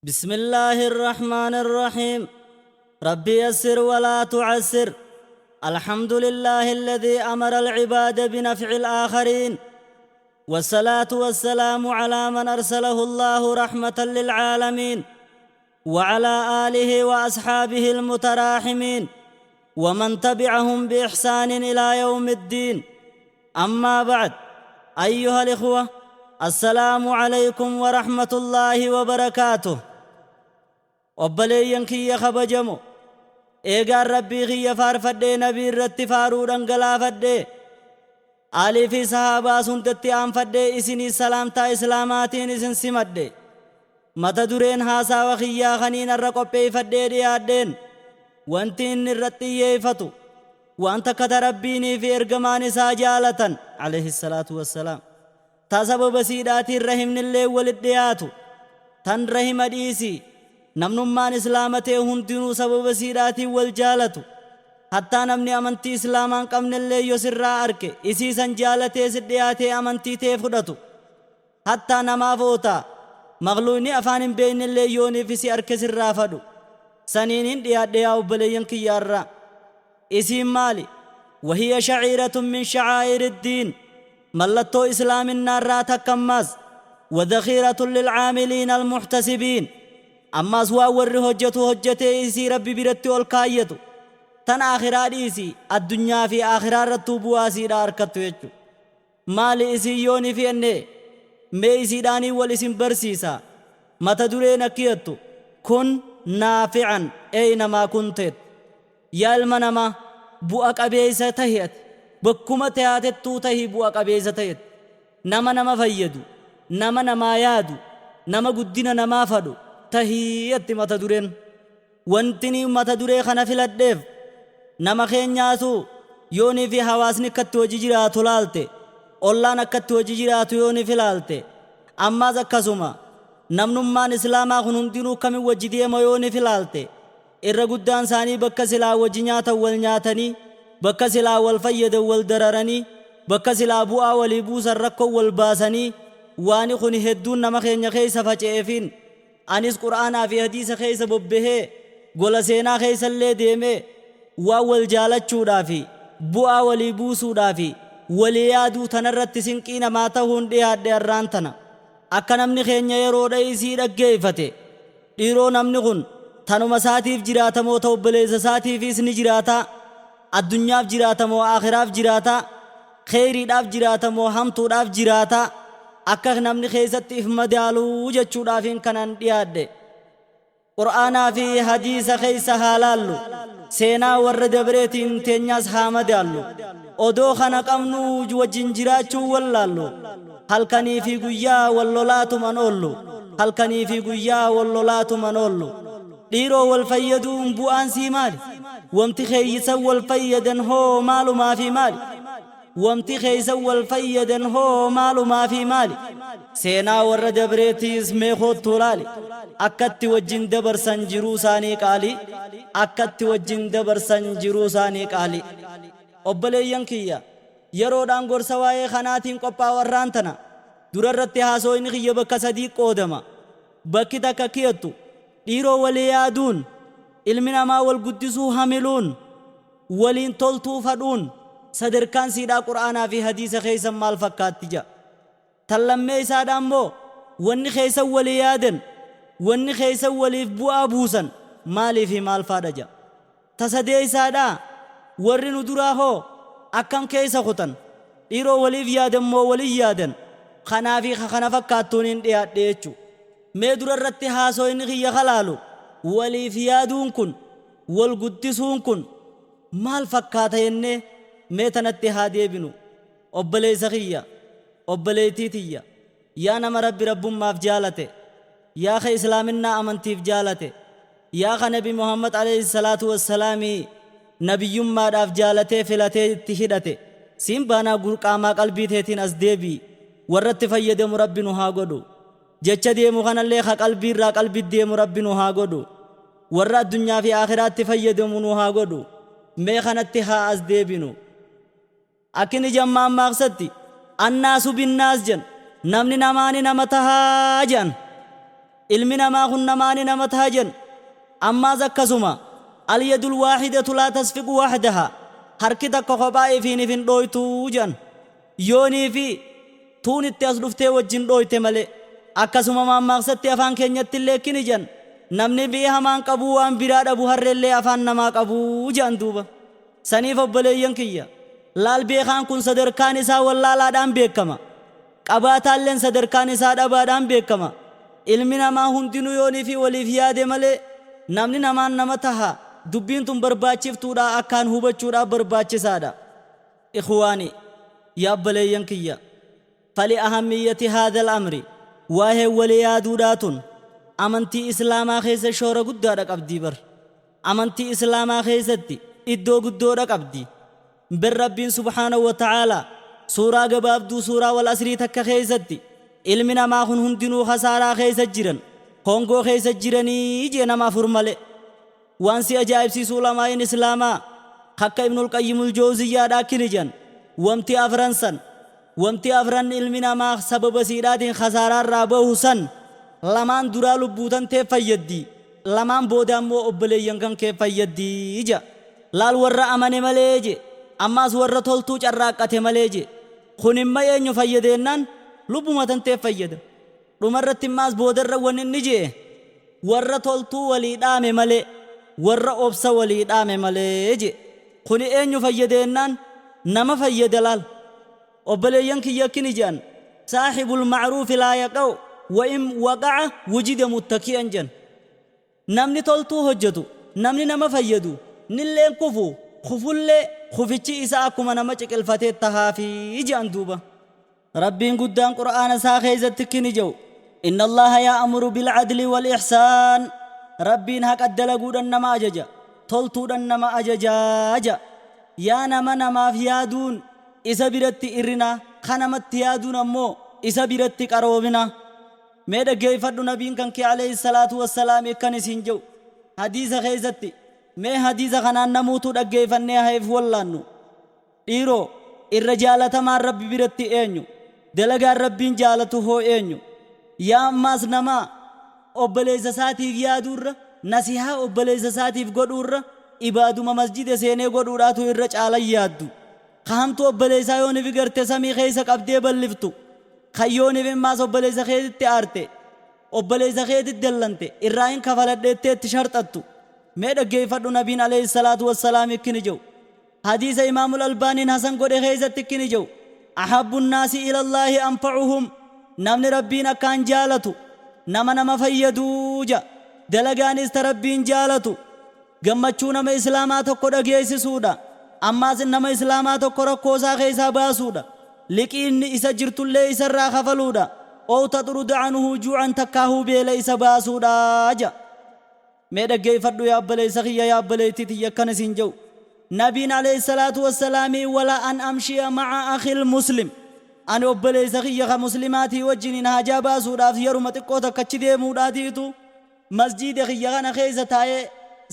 بسم الله الرحمن الرحيم. ربي يسر ولا تعسر. الحمد لله الذي أمر العباد بنفع الآخرين، والصلاة والسلام على من أرسله الله رحمة للعالمين، وعلى آله وأصحابه المتراحمين ومن تبعهم بإحسان إلى يوم الدين. أما بعد، أيها الإخوة، السلام عليكم ورحمة الله وبركاته. Obboleeyyan kiyya kabajamo, eegaan Rabbii kiyya faarfadhee, nabii irratti faaruu dhangalaafadhee, aalii fi sahaabaa hundatti aanfadhee, isinii salaamtaa islaamaatiin isin simadhe. Mata dureen haasawa kiyyaa kaniin irra qopheeffadhee dhiyaadheen wanti inni irratti xiyyeeffatu waan takka ta Rabbiinii fi ergamaan isaa jaalatan alayhi salaatu wassalaam, ta sababa siidhaatiin rahimnillee walit dhiyaatu, tan rahima dhiisii namnummaan islaamatee hundinuu sababa siidhaatiin wal jaalatu, hattaa namni amantii islaamaan qabnellee yoo sirraa arke isiisan jaalatee si dhiyaatee amantii tee fudhatu, hattaa namaaf ootaa maqluuni afaan hin beeknellee yooniif isi arke sirraa fadhu saniin hin dhiyaadhe. Yaa obboleeyyan kiyyaarraa, isiin maali? وهي شعيرة من شعائر الدين، mallattoo islaaminaarraa takkammaas، وذخيرة للعاملين المحتسبين. Ammaas waan warri hojjetu hojjetee isii Rabbi biratti ol kaayyatu, tan aakhiraa dhiisii addunyaa fi aakhiraa irrattuu bu'aasiidha harkattu jechu. Maali isii yooni fi enne? Mee isiidhaanii wal isin barsiisa. Mata dureen akkiyattu كن نافعا أينما كنت. Yaa ilma namaa, bu'a qabeessa tahi. Ati bakkuma taatettuu tahi, bu'a qabeessa tahet. Nama nama fayyadu, nama namaa yaadu, nama guddina namaa fadhu tahiyyatti mata dureen. Wanti mata duree kana filadheef, nama keenyaatu yoonii fi hawaasni akkatti hojii jiraatu laalte, ollaan akkatti hojii jiraatu yoonii fi laalte, ammaas akkasuma namnummaan islaamaa kun hundinuu kamin wajji deema yoonii fi laalte, irra guddaan isaanii bakka silaa wajji nyaatan wal nyaatanii, bakka silaa wal fayyadan wal dararanii, bakka silaa bu'aa walii buusan rakkoo wal baasanii, waan kun hedduun nama keenya keessa faca'eefiin anis Qur'aanaa fi hadiisa keessa bobbahee, gola seenaa keessallee deemee, waan wal jaalachuudhaa fi bu'aa walii buusuudhaa fi walii yaaduu tanarratti sinqii namaa ta'uun dhiyaadhe har'aan tana. Akka namni keenya yeroodha isii dhaggeeffate, dhiiroo, namni kun tanuma isaatiif jiraatamoo ta'u obboleessa isaatiifis ni jiraata, addunyaaf jiraatamoo aakhiraaf jiraata, kheyriidhaaf jiraatamoo hamtuudhaaf jiraata, akka namni keessatti if madaaluu jechuudhaafiin kanan dhiyaadhe. Qur'aanaa fi hadiisa keessa haa laallu, seenaa warra dabreetiin teenyaas haa madaallu. Odoo kana qabnu wajjin jiraachuu wallaallu, halkanii fi guyyaa wal lolaatuman oollu, halkanii fi guyyaa wal lolaatuman oollu. Dhiiroo, wal fayyaduun bu'aan sii maali? Wamti keeyyisan wal fayyadan hoo maalumaa fi maali? Wamti keeysan wal fayyadan hoo maalumaa fi maali? Seenaa warra dabreetiis mee koottuu laali, akkatti wajjin dabarsan jiruu isaanii qaalii, akkatti wajjin dabarsan jiruu isaanii qaalii. Obboleeyyan kiyya, yeroodhaan gorsa waa'ee kanaatiin qophaa'u warraan tana. Dura irratti haasooyni kiyya bakka sadii qoodama. Bakki takka kiyattu, dhiiroo, walii yaaduun, ilmi namaa wal guddisuu hamiluun, waliin toltuu fadhuun sadarkaan siidhaa Qur'aanaa fi hadiisa keessan maal fakkaatti ja. Tallammee isaadha ammoo, wanni keessan walii yaadan, wanni keessan waliif bu'aa buusan maalii fi maal faadha ja. Tasadee isaadha, warri nu duraa hoo akkam keessa kutan? Dhiiroo, waliif yaadan moo walii yaadan? Kanaa fi kana fakkaattuun hin dhiyaadhe jechuu. Mee dura irratti haasoo inni kiyya kalaalu, waliif yaaduun kun, wal guddisuun kun maal fakkaata jennee mee tanatti haa deebinu. Obboleessa kiyya, obboleettii tiyya, yaa nama Rabbi rabbummaaf jaalate, yaa ka islaaminaa amantiif jaalate, yaa ka Nabi Muhammad alayhi salaatu wassalaamii nabiyyummaadhaaf jaalatee filatee itti hidhate, siin baanaa qaamaa qalbii teetiin as deebii. Warratti fayyadamu Rabbi nu haa godhu. Jecha deemu kanallee ka qalbiirraa qalbii deemu Rabbi nu haa godhu. Warra addunyaa fi aakhiraatti fayyadamu nu haa godhu. Mee kanatti haa as deebinu. Akkini jammaan maaqsatti الناس بالناس jen, namni namaani nama tahaa jedhan. Ilmi namaa kun namaani nama taha jen. Ammaas akkasuma alyadul waahidatu laa tasfiqu wahdaha, harki takka kophaa ifiin if hin dhooytu je'an. Yoonii fi tuun itti as dhuftee wajjin dhooyte malee. Akkasuma maammaaqsatti afaan keenyattillee akkini je'an, namni mi'a hamaan qabuu waan biraa dhabu harreellee afaan namaa qabuu je'an duuba. Saniif obboleeyyan kiyya, laal beekaan kun sadarkaan isaa wallaalaadhaan beekkama. Qabaataalleen sadarkaan isaa dhabaadhaan beekkama. Ilmi namaa hundinuu yoonii fi waliif yaade malee namni namaan nama taha. Dubbiin tun barbaachiftuudha, akkaan hubachuudhaaf barbaachisaadha. Ikhwaani, yaa obbaleeyyan kiyya, fali ahammiyyati haadhal amri, waaheen wali yaaduudhaa tun amantii Islaamaa keessa shoora guddaadha qabdii bar. Amantii Islaamaa keessatti iddoo guddoodha qabdi. Ber Rabbiin subhaanahu wa ta'aalaa suuraa gabaabduu suuraa wal asrii takka keessatti ilmi namaa kun hundinuu khasaaraa keessa jiran, hongoo keessa jiranii jee nama afur malee. Waan si ajaa'ibsiisu ulamaa'iin Islaamaa akka Ibnul Qayyimul Jawziyyaadha akkini jedhan, wamti afran san, wamti afran ilmi namaa sababa siidhaatiin khasaaraa irraa bahu san, lamaan duraa lubbuu tantee fayyaddi, lamaan booda ammoo obboleeyyan kan kee fayyaddi jedha. Laal, warra amane malee je, ammaas warra toltuu carraaqqate malee je. Kun imma eenyu fayyada jennaan, lubbuma tanteef fayyada. Dhumarratti immaas boodarra wanni inni je'e, warra toltuu walii dhaame malee, warra obsa walii dhaame malee je. Kuni eenyu fayyada jennaan, nama fayyada. Laal obboleeyyan kiyya, akkini je'an, saaxibul ma'ruufi laa yaqa'u wa in waqa'a wujida muttaki'an je'an. Namni toltuu hojjetu, namni nama fayyadu nilleen kufu, kufullee kufichi isaa akkuma nama ciqilfatee tahaafi je'an duuba. Rabbiin guddaan Qur'aana isaa keessatti akkini jedhu, inna Allaha ya'muru bil'adli wal ihsaan, Rabbiin haqa dalaguudhan nama ajaja, toltuudhan nama ajajaa ja'a. Yaa nama namaaf yaaduun isa biratti irrina, ka namatti yaaduun ammoo isa biratti qaroomina. Mee dhaggeeffadhu, nabiin kan kee alayhi salaatu wassalaam akkan isin jedhu hadiisa keessatti. Mee hadiisa kanaan namuutuu dhaggeeffannee haif wallaannu. Dhiiroo, irra jaalatamaan Rabbi biratti eenyu? Dalagaan Rabbiin jaalatu hoo eenyu? Yaa ammaas namaa, obboleessa isaatiif yaaduurra, nasihaa obboleessa isaatiif godhuurra, ibaaduma masjida seenee godhuudhaatu irra caalan yaaddu. Ka hamtuu obboleessaa yooniif garte samii keessa qabdee balliftu, kan yooniif immaas obboleessa keetitti aarte, obboleessa keetitti dallante, irraa hin kafaladheettee itti sharxattu. Mee dhaggeeffadhu, nabiin alayhi salaatu wassalaam ikkini jedhu, hadiisa Imaamul Albaaniin hasan godhe keessatti ikkini jedhu, ahabbu nnaasi ilallaahi anfa'uhum, namni Rabbiin akkaan jaalatu nama nama fayyaduu ja. Dalagaanis ta Rabbiin jaalatu gammachuu nama Islaamaa tokko dhageessisuudha, ammaas nama Islaamaa tokko rakkoo isaa keessaa baasuudha, liqii inni isa jirtullee isarraa kafaluudha, ow taxruda anhu juucan, takkaahuu beela isa baasuudha ja. Mee dhaggeeffadhu yaa obboleessa kiyya, yaa obboleettii tiyya, akkana isin jedhu nabiin alayhi salaatu wassalaamii, wala an amshiya ma'a akhil muslim, ani obboleessa kiyya ka muslimaatii wajjiniin haajaa baasuudhaaf yeruma xiqqoo takka achi deemuudhaatiitu masjiida kiyya kana keessa taa'ee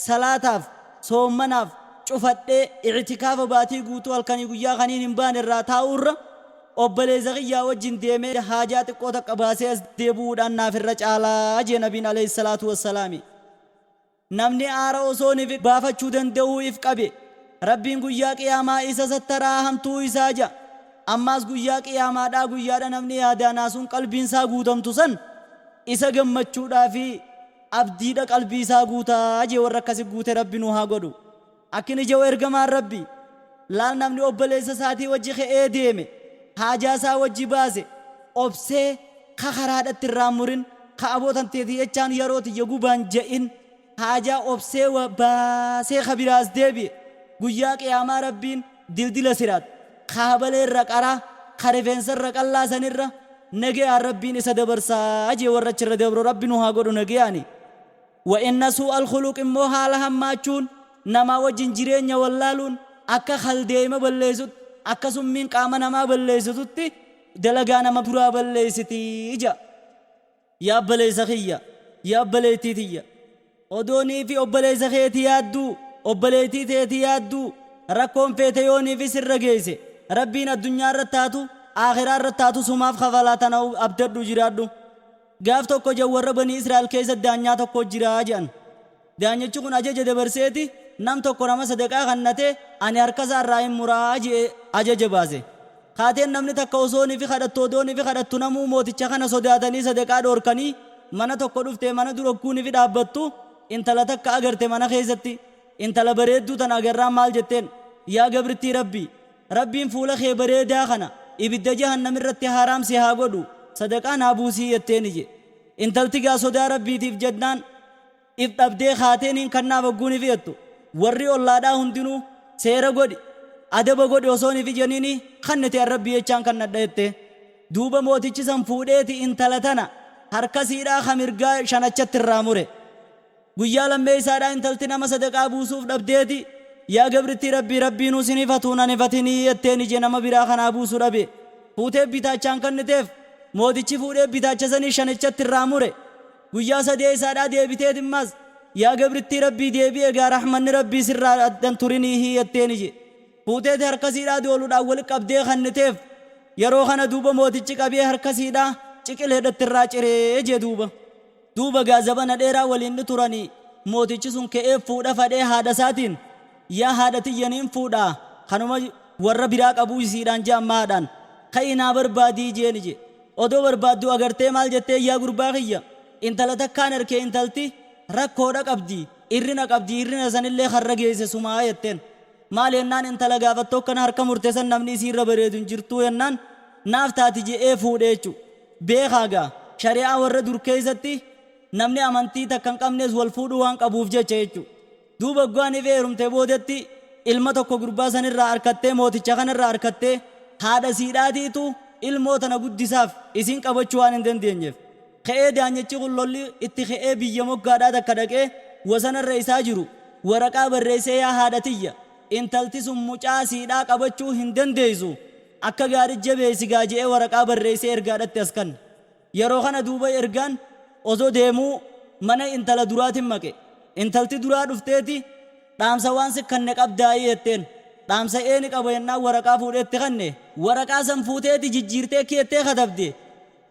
salaataaf soommanaaf cufadhee i'tikaafa baatii guutuu halkanii guyyaa kaniin hin baane irraa taa'uurra, obboleessa kiyyaa wajjin deemee haajaa xiqqoo takka baasee as deebi'uudhaan naaf irra caalaa jee nabiin alayhi salaatu wassalaami. Namni aara osoo if baafachuu danda'uu if qabe, Rabbiin guyyaa qiyaamaa isa sattaraa hamtuu isaa ja. Ammaas guyyaa qiyaamaadhaa, guyyaadha namni yaadaan haasuun qalbiin isaa guutamtu san, isa gammachuudhaa fi abdiidha qalbii isaa guutaa jee. Warra akkasi guute Rabbi nu haa godhu. Akkini jedhu ergamaan Rabbi, laal, namni obboleessa isaatii wajji ka'ee deeme, haajaa isaa wajji baase, obsee ka karaadhatti irraa murin, ka abootan teeti jechaan yeroo tiyya gubaan je'in, haajaa obsee baasee ka biraas deebi'e, guyyaa qiyaamaa Rabbiin dildila siraat ka habalee irra qaraa, ka rifeensa irra qallaa sanirra nagayaan Rabbiin isa dabarsaa jee. Warra achirra dabro Rabbi nu haa godhu nagayaani. Wa inna suu'al khuluq immoo, haala hammaachuun, namaa wajjin jireenya wallaaluun, akka kaldeema balleessutti, akka summiin qaama namaa balleessitutti dalagaa nama duraa balleessiti ja. Yaa obboleessa kiyya, yaa obboleettii tiyya, odoonii fi obboleessa keeti yaadduu, obboleettii teeti yaadduu, rakkoon feete yoonii fi sirra geesse, Rabbiin addunyaa irratti taatu, aakhiraa irratti taatu sumaaf kafalaa. Tana abdadhu, jiraadhu. Gaaf tokko je'an warra Banii Israa'el keessa daanyaa tokko jira je'an. Daanyichi kun ajaja dabarseeti, nam tokko nama sadaqaa kannate ani harka isaa irraa hin muraa je'e ajaja baase. Kaateen namni takka osoo nifi kadhattu, odoo nifi kadhattu, namuu mooticha kana sodaatanii sadaqaa dhoorkanii, mana tokko dhuftee mana dura hogguu nifi dhaabbattu intala takka agarte mana keessatti. Intala bareedduu tana agarraan maal jetteen? Yaa gabrittii Rabbii, Rabbiin fuula kee bareedaa kana ibidda jahannam irratti haraam si haa godhu, sadaqaa naa buusii jetteeni je. Intalti gaa sodaa Rabbiitiif jennaan if dhabdee kaateeniin kannaaf hogguu nifi jettu, warri ollaadhaa hundinuu seera godhi, adaba godhi osoo nifi jeniini kannite an Rabbii jechaan kannadha jette. Duuba mootichi san fuudheeti intala tana harka siidhaa ka mirgaa shanachatti irraa mure. Guyyaa lammeeysaadhaa intalti nama sadaqaa buusuuf dhabdeeti, yaa gabrittii Rabbii, Rabbiinuu sin hifatuu nan hifatinii jetteen ije nama biraa kanaa buusu dhabe. Fuutee bitaachaan kanniteef, mootichi fuudhee bitaacha sanii shanichatti irraa mure. Guyyaa sadeeysaadhaa deebiteeti immaas, yaa gabrittii Rabbii, deebi'i egaa rahmanni Rabbii sirraa addan turiniihii jetteen ije. Fuuteeti harka siidhaa dooluudhaan wali qabdee kanniteef. Yeroo kana duuba mootichi qabee harka siidhaa ciqileedhatti irraa ciree jee duuba. Duuba gaa zabana dheeraa waliin ni turanii, mootichi sun ka'ee fuudha fadhee haadha isaatiin, yaa haadha tiyya niin fuudha, kanuma warra biraa qabuu isiidhaan je'an maadhaan ka'ii naa barbaadii jeeni je. Odoo barbaadduu agartee maal jetteen? Yaa gurbaa kiyya, intala takkaan arkee, intalti rakkoodha qabdi, irrina qabdi, irrina sanillee karra geesse sumaa jetteen. Maal jennaan, intala gaafattoo akkana harka murte san namni isiirra bareedu hin jirtuu jennaan naaf taati je'ee fuudhe jechu. Beekaa gaa, shari'aa warra dur keessatti namni amantii takka hin qabnes wal fuudhuu waan qabuuf jecha jechu. Duuba hoggaa nifi heerumte boodatti ilma tokko gurbaa sanirraa arkattee, mooticha kanarraa arkattee, haadha siidhaatiitu ilmoo tana guddisaaf, isiin qabachuu waan hin dandeenyeef. Ka'ee daanyichi kun lolli itti ka'ee biyya moggaadhaa takka dhaqee wasanarra isaa jiru waraqaa barreessee, yaa haadha tiyya, intalti sun mucaa siidhaa qabachuu hin dandeessu, akka gaarii jabeessi gaa je'ee waraqaa barreessee ergaadhatti as kanne. Yeroo kana duuba ergaan osoo deemuu mana intala duraatiin maqe. Intalti duraa dhufteeti, dhaamsa waan si kanne qabdaayii jetteen. Dhaamsa eeni qaba jennaan waraqaa fuudheetti kanne. Waraqaa san fuuteeti jijjiirtee keettee katabde.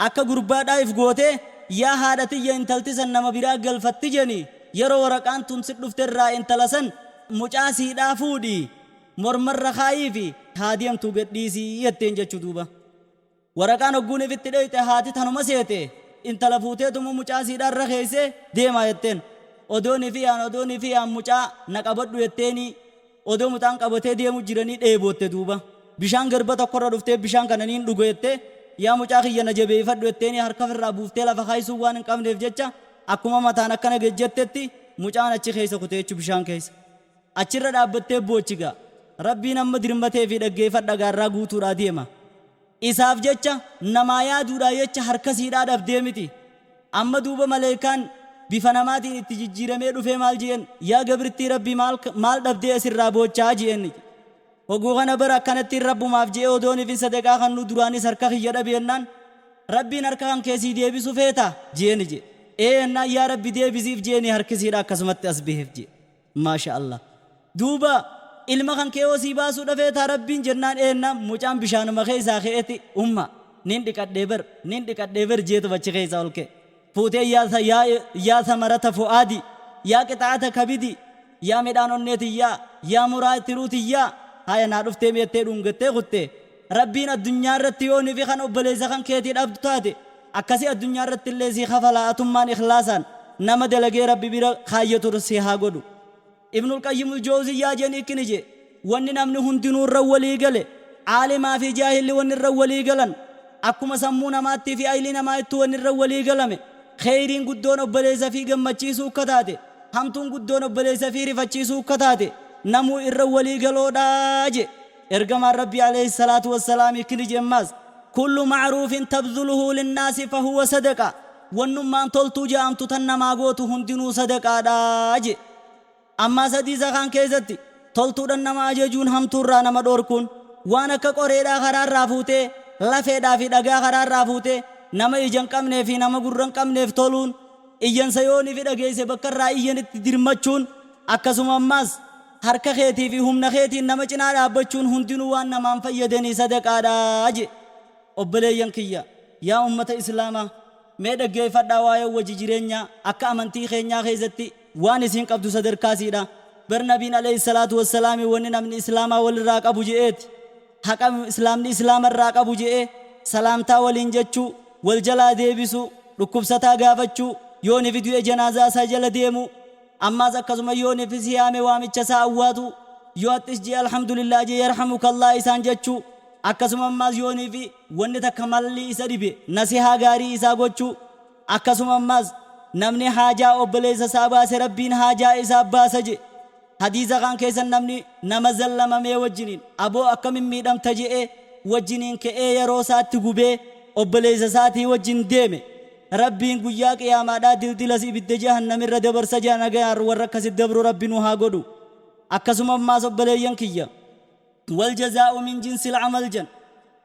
Akka gurbaadhaa if gootee, yaa haadha tiyya, intalti san nama biraa galfatti jeni, yeroo waraqaan tun si dhufte irraa intala san mucaa siidhaa fuudhi, mormarra kaayiifi haa deemtuu gad dhiisii jetteen jechu duuba. Waraqaan hogguun ifitti dheyxe haati tanuma seete, intala fuuteetuma mucaa siidhaa irra keeysee deemaa jetteen. Odoon ifi yaan mucaa na qabadhu jetteenii, odoo mucaan qabatee deemu jiranii dheebootte duuba. Bishaan garba tokkorra dhuftee, bishaan kana niin dhugo jettee, yaa mucaa kiyya na jabeeffadhu jetteenii harka ofirraa buuftee lafa kaayisuu waan hin qabneef jecha akkuma mataan akkana gejjettetti mucaan achi keessa kute jechu bishaan keessa. Achirra dhaabbattee boochigaa. Rabbiin amma dirmatee fi dhaggeeffadha gaarraa guutuudhaa deema. Isaaf jecha namaa yaaduudhaa jecha harka siidhaa dhabdee miti. Amma duuba maleekaan bifa namaatiin itti jijjiiramee dhufee maal jeen? Yaa gabrittii Rabbii, maal maal dhabdee asirraa boochaa jeen. Hoguu kana bara akkanattiin Rabbumaaf je'ee odoon ifin sadaqaa kan nu duraanis harka kiyya dhabe jennaan, Rabbiin harka kan keessii deebisu feeta jeeni je. Ee jennaan, yaa Rabbi deebisiif jeeni, harkisiidha akkasumatti as baheef je. Maasha Allah. Duuba ilma kan kee sii baasuu dhafeetaa Rabbiin jennaan, ee jennaan, mucaan bishaanuma keessaa ka'eeti, umma nin dhiqadhee bar, nin dhiqadhee bar jeetu achi keessaa ol ka'e. Fuutee, yaa samarata fu'aadi, yaa qixaata kabidi, yaa midhaan onnee tiyyaa, yaa muraa tiruu tiyyaa, haya naa dhuftee mi'attee dhungattee kutte. Rabbiin addunyaa irratti yoo nifi kan obboleessa kan keetii dhabdu taate akkasii addunyaa irratti illee sii kafalaa, atummaan ikhlaasaan nama dalagee Rabbi bira kaayyatu si haa godhu. Ibnul Qayyimul Jawziyyaa jeen ikkini je, wanni namni hundinuu irra walii gale, caalimaa fi jaahilli wanni irra walii galan, akkuma sammuu namaattii fi aylii namaa ittuu wanni irra walii galame, kheyriin guddoon obboleessa fi gammachiisuu akka taate, hamtuun guddoon obboleessa fi rifachiisuu akka taate namuu irra walii galoodhaa je. Ergamaan Rabbii alayhi salaatu wassalaam ikkini jemmaas, kullu ma'ruufin tabdhuluhu linnaasi fahuwa sadaqa, wannummaan toltuu je'amtu tan namaa gootu hundinuu sadaqaadha je. Ammaa sadiisa kaan keessatti toltuudhan nama ajajuun, hamtuurraa nama dhoorkuun, waan akka qoreedhaa karaarraa fuutee, lafeedhaa fi dhagaa karaarraa fuutee nama ija hin qabnee fi nama gurra hin qabneef toluun, iyyansa yoo nifi dhageesse bakka irraa iyyanitti dirmachuun, akkasuma ammaas harka keetii fi humna keetiin nama cinaa dhaabbachuun hundinuu waan namaan fayyadanii sadaqaadha je. Obboleeyyan kiyya, yaa ummata Islaamaa, Mee dhaggeeffadhaa waa'ee wajji jireenyaa akka amantii keenyaa keessatti waan isiin qabdu sadarkaa siidha. Bar Nabiin alayhi salaatu wassalaami wanni namni islaamaa walirraa qabu je'eeti. Haqa islaamni islaamarraa qabu je'ee salaamtaa waliin jechuu, wal jalaa deebisuu, dhukkubsataa gaafachuu, yoo nifi du'e janaazaa isaa jala deemuu, ammaas akkasuma yoo nifi si yaame waamicha isaa awwaatuu, yoo axxis je'e alhamdulillah je'e yarhamukallah isaan jechuu, akkasuma ammaas yoo nifi wanni takka malli isa dhibe nasihaa gaarii isaa gochuu, akkasuma ammaas namni haajaa obboleessa isaa baase Rabbiin haajaa isaaf baasa je'e. Hadiisa kaan keessan namni nama zallamamee wajjiniin aboo akkamin miidhamta je'ee wajjiniin ka'ee yeroo isaatti gubee obboleessa isaatii wajjin deeme Rabbiin guyyaa qiyaamaadhaa dildilas ibidda jahannamirra dabarsa je'a. Nagayaan warra akkasitti dabru Rabbi nu haa godhu. Akkasuma ammaas obboleeyyan kiyya, wal jazaa'u min jinsil amal jan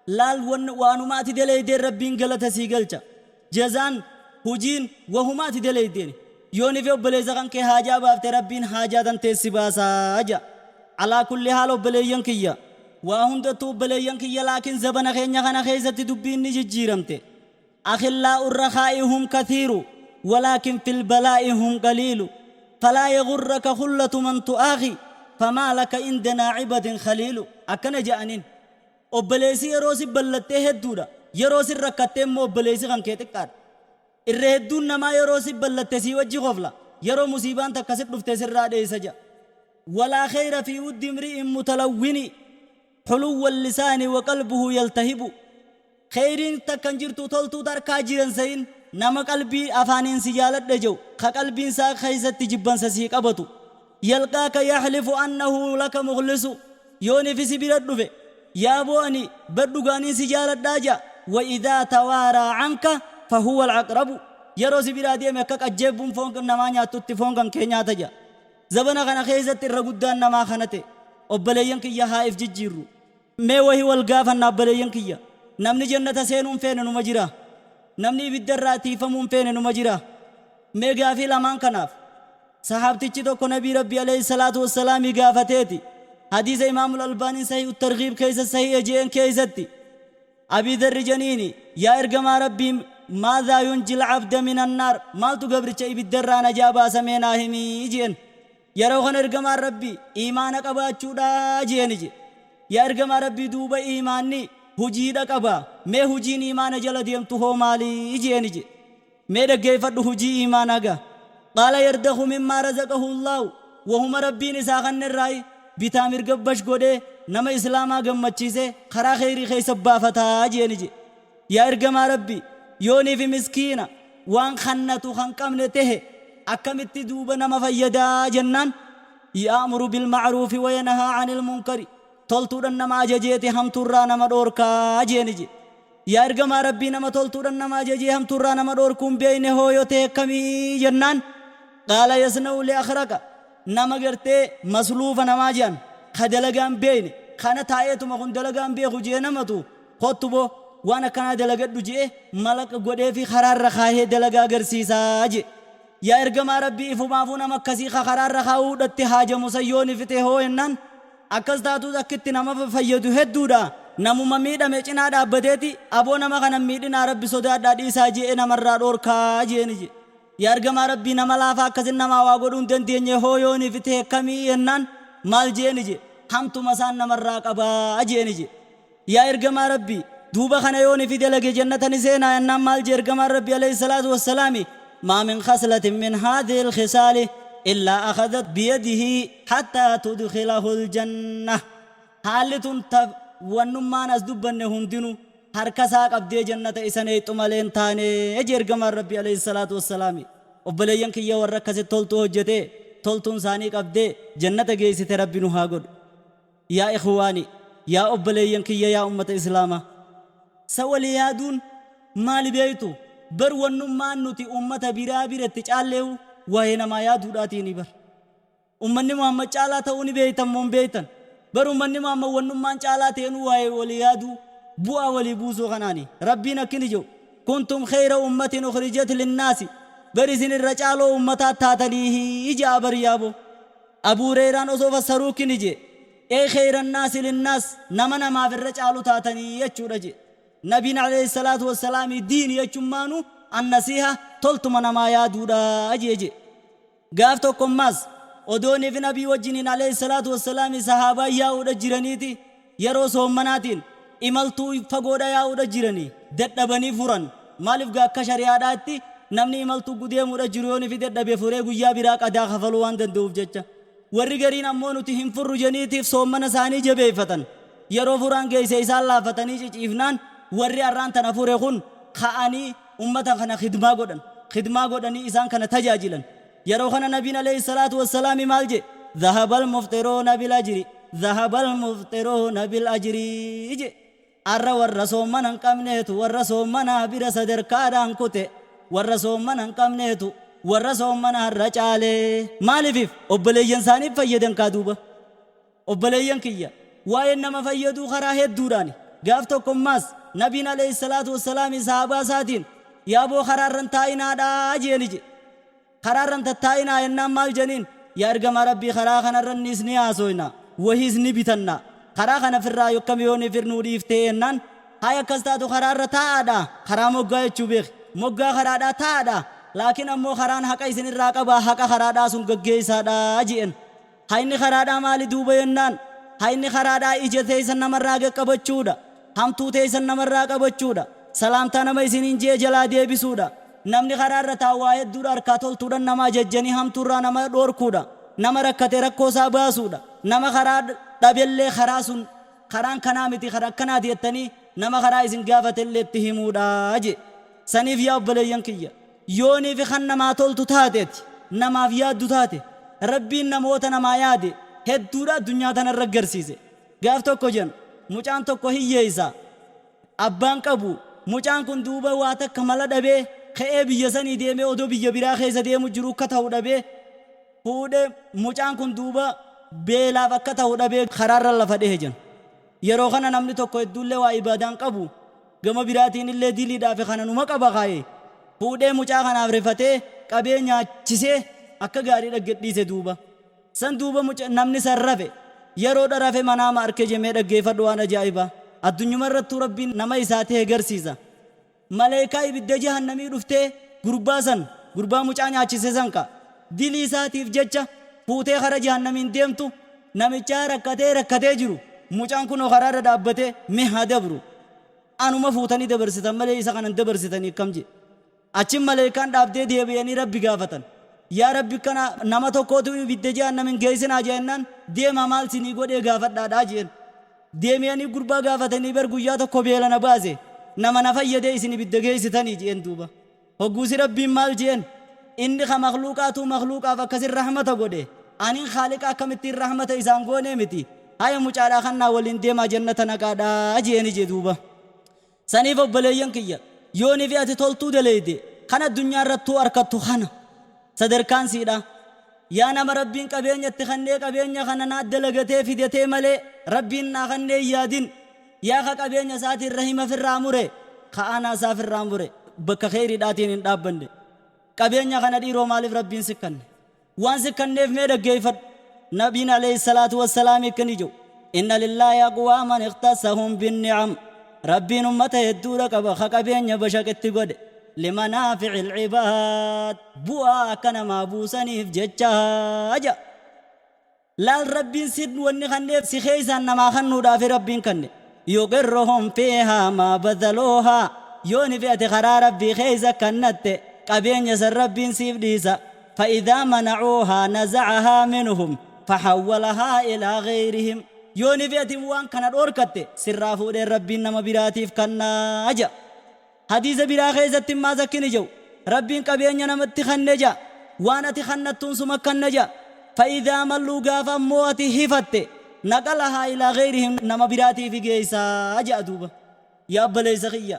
laal, waanuma ati daleeydeen Rabbiin galata sii galcha. Jazaan hujiin wahuma ati daleeydeen. Yoo nifi obboleessa kan kee haajaa baafte, Rabbiin haajaa tan teessi baasaa ja. Alaa kulli haal, obboleeyyan kiyya, waa hundattuu obboleeyyan kiyya, laakiin zabana keenya kana keessatti dubbiin ni jijjiiramte. أخلاء الرخاء هم كثير ولكن في البلاء هم قليل، فلا يغرك خلة من تؤاخي، فما لك عند ناعبة خليل. Akkana je'aniin: obboleessi yeroo si ballattee hedduudha, yeroo si rakkattee immoo obboleessi kan kee xiqqaadha. Irra hedduun namaa yeroo si ballatte sii wajji kofla, yeroo musiibaan takka si dhufte sirraa dheessa jedha. ولا خير في ود امرئ متلون حلو اللسان وقلبه يلتهب. Kheyriin takkan jirtu toltuu tarkaa jiran sayin nama qalbii afaaniin si jaaladha jedhu ka qalbiin isaa keessatti jibbansa sii qabatu. يلقاك يحلف أنه لك مخلص. Yooni fi si bira dhufe, yaaboo ani badhugaaniin si jaaladhaa jaa. وإذا توارى عنك فهو العقرب. Yeroo si biraa deeme akka qajjeebbuun foon namaa nyaattutti foon kan kee nyaata jaa. Zabana kana keessatti irra guddaan namaa kana ta'e. Obboleeyyan kiyya, haa if jijjiirru. Mee wahii wal gaafanna, obboleeyyan kiyya. Namni jannata seenuun feene numa jira? Namni ibidda irraa tiifamuun feene numa jira? Mee gaafii lamaan kanaaf sahaabtichi tokko Nabii Rabbii alayhi salaatu wassalaamii gaafateeti. Hadiisa Imaamul Albaaniin Sahih Targhiib keessa sahih jeen keessatti Abii Dharri janiini, yaa ergamaa Rabbii, ماذا ينجي العبد من النار? Maaltu gabricha ibiddarraa najaa baasamee naa himii jeen. Yeroo kana ergamaan Rabbii iimaana qabaachuudha jeeni je. Yaa ergamaa Rabbii, duuba iimaanni hujiidha qaba, mee hujiin iimaana jala deemtu hoo maalii jeeni je. Mee dhaggeeffadhu hujii iimaanaa gaa. قال يرضخ مما رزقه الله. Wahuma Rabbiin isaa kannirraayi bitaa mirga bash godhee nama islaamaa gammachiise karaa kheyrii keessa baafataa jeeni je. Yaa ergamaa Rabbii, yoonii fi miskiina waan kannatu kan qabne tehe akkamitti duuba nama fayyadaa jennaan, يأمر بالمعروف وينهى عن المنكر. Toltuudhan nama ajajeeti hamtuurraa nama dhoorkaa jeeni je. Yaa ergamaa Rabbii, nama toltuudhan nama ajajee hamtuurraa nama dhoorkuun beeyne hooyo ta'e akkamii jennaan, قال يصنع لأخرق. Nama gartee masluufa namaa jedhan ka dalagaan beeyne kana taa'eetuma kun dalagaan beeku jee namatu kottu boo waan akkanaa dalagadhu jee malaqa godhee fi karaarra kaahee dalagaa agarsiisaa jee. Yaa ergamaa Rabbii, ifumaafuu nama akkasii ka karaarra kaa'uudhatti haajamu sayyooni fixe hoo jennaan, akkas taatus akkitti nama fayyadu hedduudha. Namuma miidhame cinaa dhaabbateeti aboo nama kana miidhinaa, Rabbi sodaadhaa, dhiisaa jee namarraa dhoorkaa jeeni je. Yaa ergamaa Rabbii, nama laafaa akkasin namaa waa godhuu hin dandeenye hoo yooni fixe akkamii jennaan, maal jeeni je? Hamtuma isaan namarraa qabaa jeeni je. Yaa ergamaa Rabbii, duuba kana yooni fi dalage jannata ni seenaa jennaan, maal jee ergamaan Rabbii alayhi salaatu wassalaami? ما من خصلة من هذه الخصال إلا أخذت بيده حتى تدخله الجنة. Haalli tun wannummaan as dubbanne hundinuu harka isaa qabdee jannata isa neexxu malee hin taane jee ergamaan Rabbii alayhi salaatu wassalaami. Obboleeyyan kiyya, warra akkasitti toltuu hojjetee toltuun isaanii qabdee jannata geessite Rabbi nu haa godhu. يا إخواني, yaa obboleeyyan kiyya, yaa ummata islaamaa, sa walii yaaduun maali beeytu? Bar wannummaan nuti ummata biraa biratti caalleewu waa'ee namaa yaaduudhaatiini. Bar ummanni Muhammad caalaa ta'uu ni beeytan moo hin beeytan? Bar ummanni Muhammad wannummaan caalaa ta'enu waa'ee walii yaaduu, bu'aa walii buusuu kanaani. Rabbiin akkini jedhu: كنتم خير أمة أخرجت للناس. Bar isin irra caaloo ummataa taatanii ja'a. Bar yaabo Abu Hureyraan osoo fassaruu kini je: ee خير الناس للناس, nama namaaf irra caalu taatanii jechuudha je. Nabiin alayhi salaatu wassalaami diini jechummaanu Annasiiha toltuma namaa yaaduudha jee je. Gaaf tokko ammaas odoonii fi nabii wajjiniin alayhi salaatu wassalaami sahaabaa yaa'uudha jiraniiti yeroo soommanaatiin imaltuu fagoodha yaa'uudha jiranii dadhabanii furan. Maaliif gaa akka shari'aadhaatti namni imaltuu gudeemuudha jiru yoon fi dadhabe furee guyyaa biraa qadaa kafaluu waan danda'uuf jecha. Warri gariin ammoo nuti hin furru jeniitiif soommana isaanii jabeeffatan. Yeroo furaan geesse isaan laafatanii ciciifnaan warri arraan tana fure kun ka'anii ummata kana khidmaa godhan. Khidmaa godhanii isaan kana tajaajilan. Yeroo kana nabiin alayhi salaatu wassalaami maal je? Dhahabal mufxiruuna bil ajri. Dhahabal mufxiruuna bil ajri je. Arra warra soommana hin qabneetu warra soommanaa bira sadarkaadhaan kute. Warra soommana hin qabneetu warra soommana har'a caalee. Maaliifif obboleeyyan isaaniif fayyadan kaa duuba. Obboleeyyan kiyya, waa'een nama fayyaduu karaa hedduudhaani. Gaaf tokko ammaas nabiin alayhi salaatu wassalaami sahaabaa isaatiin yaaboo karaarra hin taa'inaadhaa jeeni je. Karaarra hin tattaa'inaa jennaan maal jeniin? Yaa ergamaa Rabbii, karaa kanarra innis ni haasoyna, wahiis ni bitanna. Karaa kana firraa yokkam yoo ni firnuu dhiiftee jennaan, hay akkas taatu karaarra taa'aadha. Karaa moggaa jechuu beeki. Moggaa karaadhaa taa'aadha. Laakiin ammoo karaan haqa isinirraa qabaa, haqa karaadhaa sun gaggeessaadha je'en. Hayni karaadhaa maali duuba jennaan, hayni karaadhaa ija teessan namarraa qaqqabachuudha. Hamtuu teessan namarraa qabachuudha. Salaamtaa nama isiniin je'e jalaa deebisuudha. Namni karaarra taa'u waa hedduudha harkaa toltuudhaan nama ajajjanii hamtuurraa nama dhoorkuudha. Nama rakkate rakkoo isaa baasuudha. Nama karaa dhabellee karaa sun karaan kanaa miti karaa akkanaati jettanii nama karaa isin gaafatellee itti himuudha je. Saniif yaa obboleeyyan kiyya, yoonii fi kan namaa toltu taateeti namaaf yaaddu taate, Rabbiin namoota namaa yaade hedduudha addunyaa tanarra garsiise. Gaaf tokko jen mucaan tokko hiyyeessa abbaan qabu. Mucaan kun duuba waa takka mala dhabee ka'ee biyya sanii deemee odoo biyya biraa keessa deemu jiru akka ta'u dhabee fuudhee mucaan kun duuba beelaaf akka ta'u dhabee karaarra lafa dhehe jen. Yeroo kana namni tokko hedduullee waa ibaadaan qabu gama biraatiin illee diliidhaaf kana numa qaba kaa'e fuudhee mucaa kanaaf rifatee qabee nyaachisee akka gaarii dhaggadhiise duuba. San duuba namni san rafe. Yeroo rafe manaama arke jemee dhaggeeffadhu waan ajaa'ibaa. Addunyuma irrattuu Rabbiin nama isaa ta'e garsiisa. Maleekaa ibidda jahannamii dhuftee gurbaa san, gurbaa mucaa nyaachise san ka dilii isaatiif jecha fuutee kara jahannamiin deemtu namichaa rakkatee rakkatee jiru. Mucaan kunoo karaarra dhaabbatee mee haa dabru. Anuma fuutanii dabarsitan malee isa kanan dabarsitanii akkam jedhe. Achin maleekaan dhaabdee deebi'anii Rabbi gaafatan. Yaa Rabbi, kana nama tokkootu ibidda jahannamin geessinaa jennaan, deemaa maal sinii godhee gaafadhaadhaa jeen. Deebi'anii gurbaa gaafatanii bar guyyaa tokko beela na baase, nama na fayyadee isin ibidda geessitanii jeen duuba. Hogguusi Rabbiin maal jeen? Inni ka makhluuqaatuu makhluuqaaf akkasin rahmata godhe. Anin khaaliqa akkamittiin rahmata isaan goonee miti. Haya mucaadhaa kannaa waliin deemaa jannata naqaadhaa jeeni jee duuba. Saniif obboleeyyan kiyya, yoonii fi ati toltuu daleeyde kan addunyaa irrattuu arkattu kana sadarkaan siidha. Yaa nama Rabbiin qabeenya itti kannee qabeenya kana naa dalagatee fidatee malee Rabbiin naa kannee hin yaadin. Yaa ka qabeenya isaatiin rahima firraa mure, ka aanaa isaa firraa mure, bakka kheyriidhaatiin hin dhaabbanne. Qabeenya kana dhiiroo maaliif Rabbiin si kanne? Waan si kanneef mee dhaggeeffadhu. Nabiin alayhi salaatu wassalaam akkani jedhu. Inna lillaahi aqwaaman ikhtassahum binni'am. Rabbiin ummata hedduudha qaba ka qabeenya bashaqitti godhe. Limanaafi'il cibaad. Bu'aa akka namaa buusaniif jecha jedha. Laal, Rabbiin si wanni kanneef si keeysaan namaa kannuudhaafi Rabbiin kanne. Yuqirruhum fiihaa maa badaluuhaa. Yooni fi ati karaa Rabbii keeysa kannatte qabeenya san Rabbiin siif dhiisa. Fa'idaa manacuuhaa nazacahaa minhum fahawwalahaa ilaa ghayrihim. Yooni fi ati waan kana dhoorkatte sirraa fuudhee Rabbiin nama biraatiif kannaa jedha. Hadiisa biraa keessatti immaas akkini jedhu. Rabbiin qabeenya namatti kanne jedha. Waan ati kannattuun suma kanna jedha. Fa'idaa malluu gaafa ammoo ati hifatte naqalahaa ilaa ghayrihim, nama biraatiif geessaa jedha duuba. Yaa obboleessa kiyya,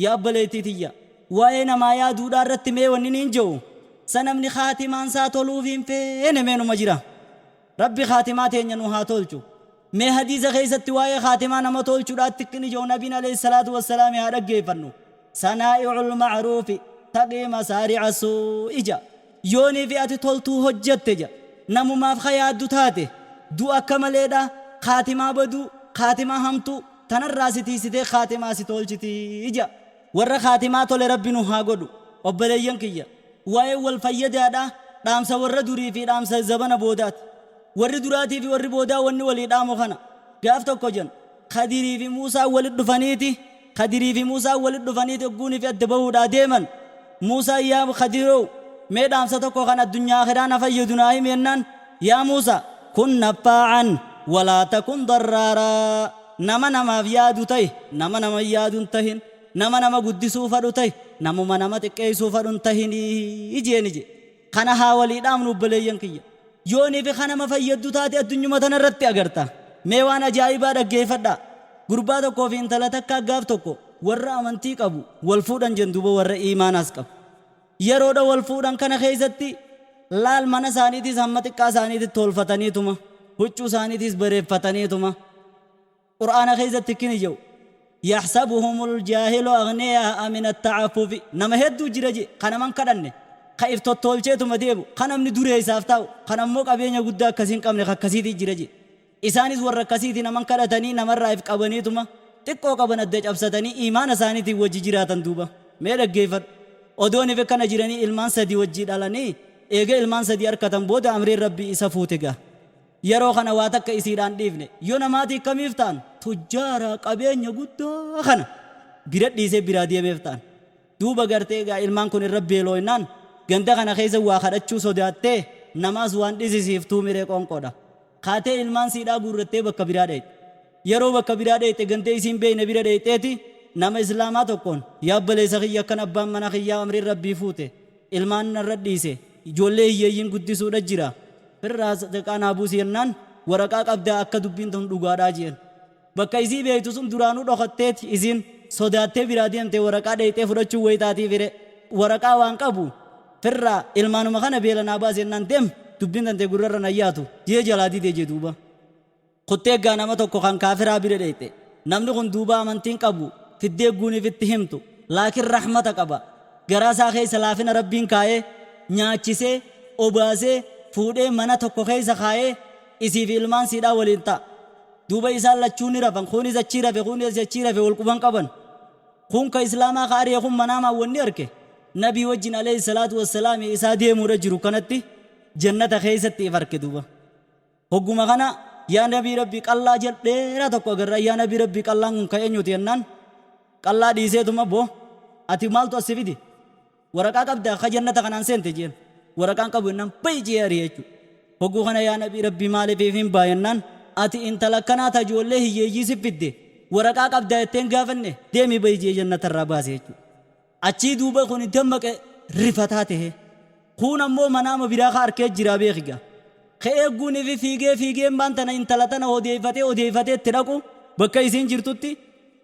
yaa obboleettii tiyya, waa'ee namaa yaaduudhaa irratti mee wanni niin jedhu, sa namni kaatimaan isaa toluuf hin feene meenuma jira. Rabbi kaatimaa teenya nu haa tolchu. Mee hadiisa keessatti waa'ee kaatimaa nama tolchuudhaatti akkini jedhu nabiin alayhi salaatu wassalaami haa dhaggeeffannu. Sanaa'i'ul ma'ruufi taqii masaari'a suu'i jedha. Yoonii fi ati toltuu hojjatte jedha. Namumaaf ka yaaddu taate du'a akka maleedha, kaatimaa baduu, kaatimaa hamtuu tanarraa si tiisitee kaatimaa si tolchiti jedha. Warra kaatimaa tole Rabbi nu haa godhu. Obboleeyyan kiyya, waa'ee wal fayyadaadha dhaamsa warra durii fi dhaamsa zabana boodaati. Warri duraatii fi warri boodaa wanni walii dhaamu kana. Gaaf tokko jen Khadirii fi Muusaa walit dhufaniiti, Khadirii fi Muusaa walit dhufaniiti ogguunii fi adda bahuudhaa deeman. Muusaan, yaa Khadiroo, mee dhaamsa tokko kan addunyaa akhiraa na fayyadu naa himi jennaan, yaa Muusaa, kun naffaa'an walaa takun darraaraa, nama namaaf yaadu tahi, nama nama hin yaadu hin tahin, nama nama guddisuu fadhu tahi, namuma nama xiqqeessuu fadhu hin tahinii jeeni je. Kana haa walii dhaamnu, obboleeyyan kiyya. Yoonii fi ka nama fayyaddu taate addunyuma tana irratti agarta. Mee waan ajaa'ibaa dhaggeeffadhaa. Gurbaa tokkoo fi intala takkaa gaaf tokko warra amantii qabu wal fuudhan jen duuba, warra iimaanaas qabu. Yeroodha wal fuudhan kana keessatti laal, mana isaaniitiis hamma xiqqaa isaaniitti tolfataniituma, huccuu isaaniitiis bareeffataniituma. Qur'aana keessatti kini jedhu: yaxsabuhumul jaahilu aghniyaa'a min atta'affufi. Nama hedduu jira je ka naman kadhanne, ka if tottolcheetuma deemu, ka namni dureessaaf taa'u, kan ammoo qabeenya guddaa akkasii hin qabne, ka akkasiitii jira je. Isaanis warra akkasiiti, naman kadhatanii, namarraa if qabaniituma xiqqoo qaban adda cabsatanii iimaana isaaniitiin wajji jiraatan. Duuba mee dhaggeeffadhu, odoon if akkana jiranii ilmaan sadi wajjii dhalanii, eega ilmaan sadi harkatan booda amriin Rabbii isa fuute gaa. Yeroo kana waa takka isiidhaan dhiifne. Yoo namaatii kamiif ta'an tujjaara qabeenya guddaa kana bira dhiisee biraa deemeef ta'an. Duuba gartee egaa ilmaan kun irra beelooynaan ganda kana keessa waa kadhachuu sodaattee, namaas waan dhisisiiftuu miree qoonqoodha. Kaatee ilmaan siidhaa guurrattee bakka biraa dheeyxe. Yeroo bakka biraa dheeyxe, ganda isiin beeyne bira dheeyxeeti nama islaamaa tokkoon, yaa obboleessa kiyya, akkan abbaan mana kiyyaa amriin Rabbii fuute, ilmaan narra dhiise, ijoollee hiyyeeyyiin guddisuudha jira, firraa sadaqaa naa buusi jennaan, waraqaa qabdaa akka dubbiin tun dhugaadhaa jeen. Bakka isii beektu sun duraanuu dhokatteeti, isiin sodaattee biraa deemte. Waraqaa dheeyxee fudhachuu wayitaatii fire, waraqaa waan qabu firraa ilmaanuma kana beela naa baasi jennaan, deem, dubbiin tantee gurrarra nayyaatu jee jalaa didee jee. Duuba kuttee gaa nama tokko kan kaafiraa bira dheeyxe. Namni kun duuba amantiin qabu fiddee guuniif itti himtu, laakiin rahmata qaba, garaa isaa keessa laafina Rabbiin kaayee, nyaachisee, obaasee, fuudhee mana tokko keessa kaayee, isii fi ilmaan siidhaa waliin ta'a. Duuba isaan lachuu ni rafan, kunis achii rafe, kunis achii rafe, wal quban qaban. Kun ka islaamaa ka ari'e kun manaamaan wanni arke nabii wajjin alayhi salaatu wassalaami isaa deemuudha jiru kanatti jannata keessatti if arke. Duuba hogguma kana, yaa nabii Rabbii, qallaa jal dheeraa tokko agarra, yaa nabii Rabbii, qallaan kun ka eenyuti jennaan, qallaa dhiiseetuma, boo ati maaltu as si fide? Waraqaa qabdaa ka jannata kanaan seente jeen. Waraqaan qabu jennaan, bayi jee ari'e jechuudha. Hogguu kana, yaa nabii Rabbii, maaliif hin baa jennaan, ati intala akkanaa ta ijoollee hiyyeeyyii si fidde, waraqaa qabdaa jetteen gaafanne, deemi bayi jee jannatarraa baase jechuudha. Achii duuba kun dammaqe rifataa ta'e. Kun ammoo manaama biraa ka arkee jiraa beekiga. Ka'ee guunii fi fiigee fiigee maan tana intala tana odeeffatee odeeffatee itti dhaqu, bakka isiin jirtutti,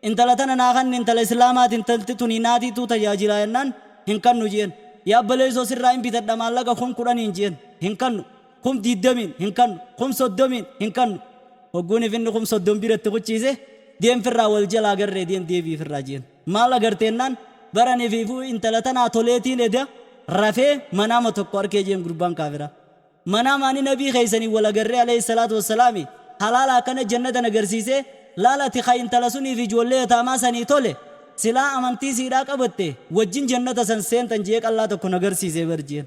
intala tana naa kanni, intala islaamaati, intalti tuni naatiitu tajaajilaa jennaan, hin kannu jeen. Yaa obboleessoo, sirraa hin bitadha maallaqa 10,000 jeen, hin kannu. 20,000 hin kannu. 30,000 hin kannu. Hogguun finni 30,000 biratti kuchiise, deem firraa, wal jalaa garree, deem deebii firraa jeen. Maal agarteennaan, baranii fi intala tanaa toleetiin eda rafee manaama tokko arkee jeen gurbaan kaafiraa. Manaamaani nabii keessanii wal agarree alayhi salaatu wassalaami halaala akkana jannatan agarsiisee, laal, ati ka intala sunii fi ijoollee yataamaa sanii tole, silaa amantii siidhaa qabatte wajjin jannata san seentan jee qallaa tokko nagarsiisee bar jeen.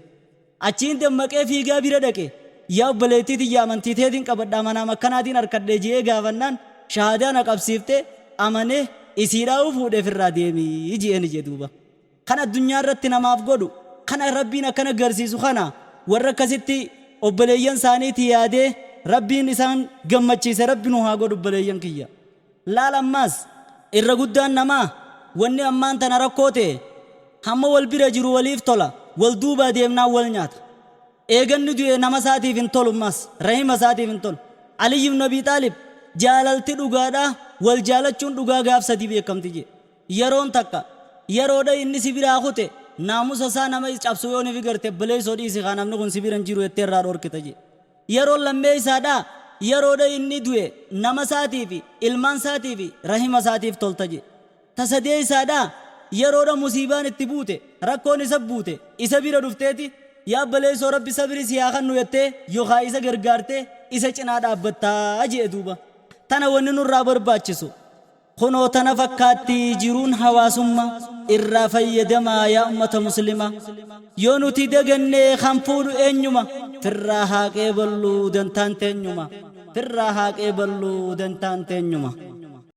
Achiin dammaqee fiigaa bira dhaqe. Yaa obboleettii tiyya, amantii teetiin qabadhaa, manaam akkanaatiin harkadhee jee gaafannaan, shahaadaa na qabsiifte, amanee isiidhaa fuudhee firraa deemii jeeni jee. Duuba kan addunyaa irratti namaaf godhu kana Rabbiin akkana agarsiisu kana, warra akkasitti obboleeyyan isaaniitii yaadee Rabbiin isaan gammachiise Rabbi nu haa godhu. Obboleeyyan kiyya, laal, ammaas irra guddaan namaa wanni ammaan tana rakkoo ta'e, hamma wal bira jiru waliif tola, wal duubaa deemnaan wal nyaata. Eeganni du'e nama isaatiif hin tolu, ammaas rahima isaatiif hin tolu. Aliyyi ibn Abi Xaalib, jaalalti dhugaadhaa, wal jaalachuun dhugaa gaaf sadii beekamti jee. Yeroon takka yeroodha inni si biraa kute, naamusa isaa nama cabsu yoo ni garte, obboleessoo dhiisi kaa, namni kun si bira hin jiru jettee irraa dhorkita jee. Yeroon lammeessaadhaa yeroodha inni du'e nama isaatii fi ilmaan isaatii fi rahima isaatiif tolta jee. Ta sadeessaadhaa yeroodha musiibaan itti buute, rakkoon isa buute, isa bira dhufteeti, yaa obboleessoo, Rabbi sabri si haa kennu jettee yookaan isa gargaartee isa cinaa dhaabbattaa jee. Duuba tana wanni nurraa barbaachisu Kunoo tana fakkaatti jiruun hawaasumma irraa fayyadamaa yaa ummata muslima. Yoo nuti daganne kan fuudhu eenyuma? Firraa haa qeeballu dantaan teenyuma. Firraa haa qeeballu dantaan teenyuma.